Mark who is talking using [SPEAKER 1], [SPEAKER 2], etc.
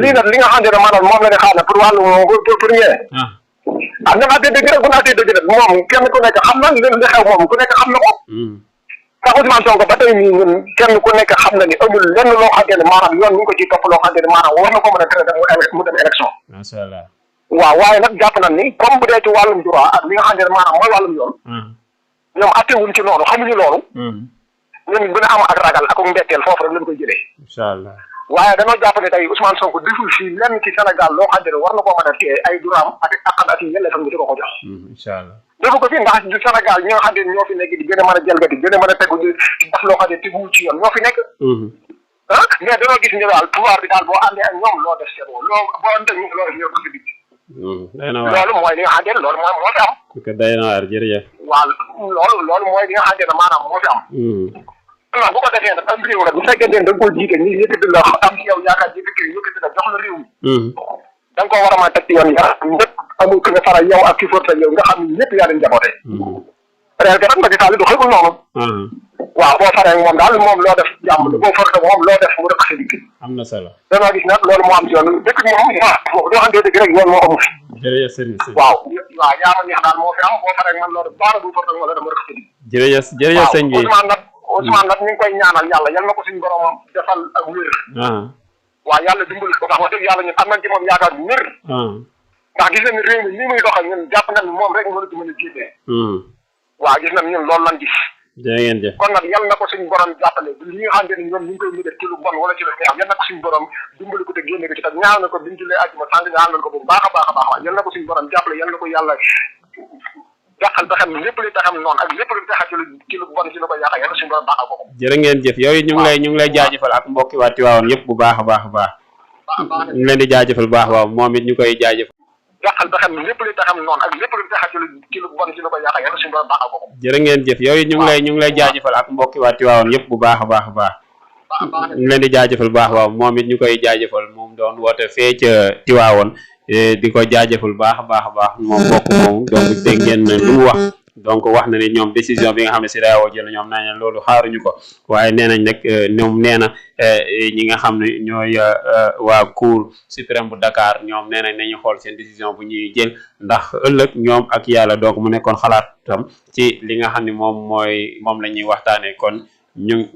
[SPEAKER 1] lii nag li nga xam ne maanaam moom la ñu xaar pour wàllu pour ñee. damaa dégg rek bu naa dégg rek moom kenn ku nekk xam na li xew moom ku nekk xam na ko. ndax Ousmane Sonko ba tey nii ñun kenn ku nekk xam na ni amul lenn loo xamante ne maanaam yoon ñu ngi ko ciy topp loo xamante ne maanaam war na ko mën a traité mu dem élection.
[SPEAKER 2] macha allah.
[SPEAKER 1] waaw waaye nag jàpp nañ ni comme bu dee ci wàllum droit ak li nga xamante ne maanaam mooy wàllum yoon. ñoom attewuñ ci noonu xamuñu loolu. ñun bu ñu am ak ragal ak mbetteel foofu rek lañ koy jëlee.
[SPEAKER 2] incha allah.
[SPEAKER 1] waaye dañoo jàpp ne tey Ousmane Sonko deful fii lenn ci Sénégal loo xamante ne war na koo mën a téye ay droit am ak ak yelleefam ñu di ko jox.
[SPEAKER 2] incha allah.
[SPEAKER 1] defu ko fi ndax Sénégal ñi nga xam ne ñoo fi nekk di gën a mën a jalgati gën a mën a tegu di def loo xam ne teguwul ci yoon ñoo fi nekk. mais dañoo gis ne daal pouvoir bi daal boo àndee ak ñoom loo def seetlu boo àndee ak ñoom loo def ñoom ko fi digg.
[SPEAKER 2] day na waar
[SPEAKER 1] loolu mooy li nga xam ne loolu moo fi am.
[SPEAKER 2] day na waar jërëjëf.
[SPEAKER 1] waaw loolu mooy li nga xam ne maanaam moo fi am. waaw bu ko defee nag am réew nag bu fekkee ne da nga koo jiite ñu yëkkati la am ci yow yaakaar yëkkati la jox la réew mi. da nga koo war a mën a teg ci yoon yaram ñëpp amul ku nga faral yow ak ki forta yow nga xam ne ñëpp yaa leen jaboote. réalité nag Macky Sall du xëgul noonu. waaw boo faree moom daal moom loo def jàmm boo forta moom loo def mu rëq sa digg.
[SPEAKER 2] am na solo.
[SPEAKER 1] damaa gis nag loolu moo am ci yoon dëkk moom doo xam dëgg rek yoon moo amul.
[SPEAKER 2] jërëjëf Serigne.
[SPEAKER 1] waaw yaa ma neex daal moo fi am boo faree man loolu baax na bu forta moo la dama rëq sa digg.
[SPEAKER 2] jërëjëf sëñ bi.
[SPEAKER 1] Ousmane nag ñu ngi koy ñaanal yàlla yal na ko suñu borom defal ak wér. waaw yàlla dimbali ko ndax wax dëgg yàlla ñun am nañ ci moom yaakaar bu wér. ndax gis nañ ne réew mi nii muy doxal ñun jàpp nañ ne moom rek mënatu mën a génnee. waaw gis nañ ñun loolu lan gis.
[SPEAKER 2] jërë ngeen jëf.
[SPEAKER 1] kon nag yal na ko suñu borom jàppale li nga xamante ne ñoom ñu ngi koy def ci lu bon wala ci lu xeex yal na ko suñu borom dimbali ko te génne ko ci tax ñaan na ko biñ julee àjjuma sànq ñaan nañ ko bu baax a baax a baax waaw yal na ko suñu borom jàppale yal na ko yàlla yàqal ba xam lépp li taxam noonu ak lépp lu taxa ci lu bon ci lu ko yàq yàlla suñu borom baaxal ko.
[SPEAKER 2] jërë ngeen jëf yow it ñu ngi lay jaajëfal ak mbokki waa Tiwaawoon yëpp bu baax a baax a baax. ñu ngi leen di jaajëfal bu baax waaw moom it ñu koy jaajëfal.
[SPEAKER 1] yàqal ba xam lépp li taxam noonu ak lépp lu taxa ci lu bon ci lu ko yàq yàlla suñu borom baaxal ko.
[SPEAKER 2] jërë ngeen jëf yow it ñu ngi lay jaajëfal ak mbokki waa Tiwaawoon yëpp bu baax a baax a baax. ñu ngi leen di jaajëfal bu baax waaw moom it ñu koy jaajëfal moom doon woote fee ca Tiwaawoon di ko jaajëfal baax a baax a baax moom mbokk moomu donc dégg ngeen lu mu wax donc wax na ne ñoom décision bi nga xam ne CEDEAO jël ñoom nee na loolu xaaruñu ko waaye nee nañ nag ñoom nee na ñi nga xam ne ñooy waa Cour suprême bu Dakar ñoom nee nañ nañu xool seen décision bu ñuy jël ndax ëllëg ñoom ak yàlla donc mu nekkoon xalaatam ci li nga xam ne moom la ñuy waxtaanee kon ñu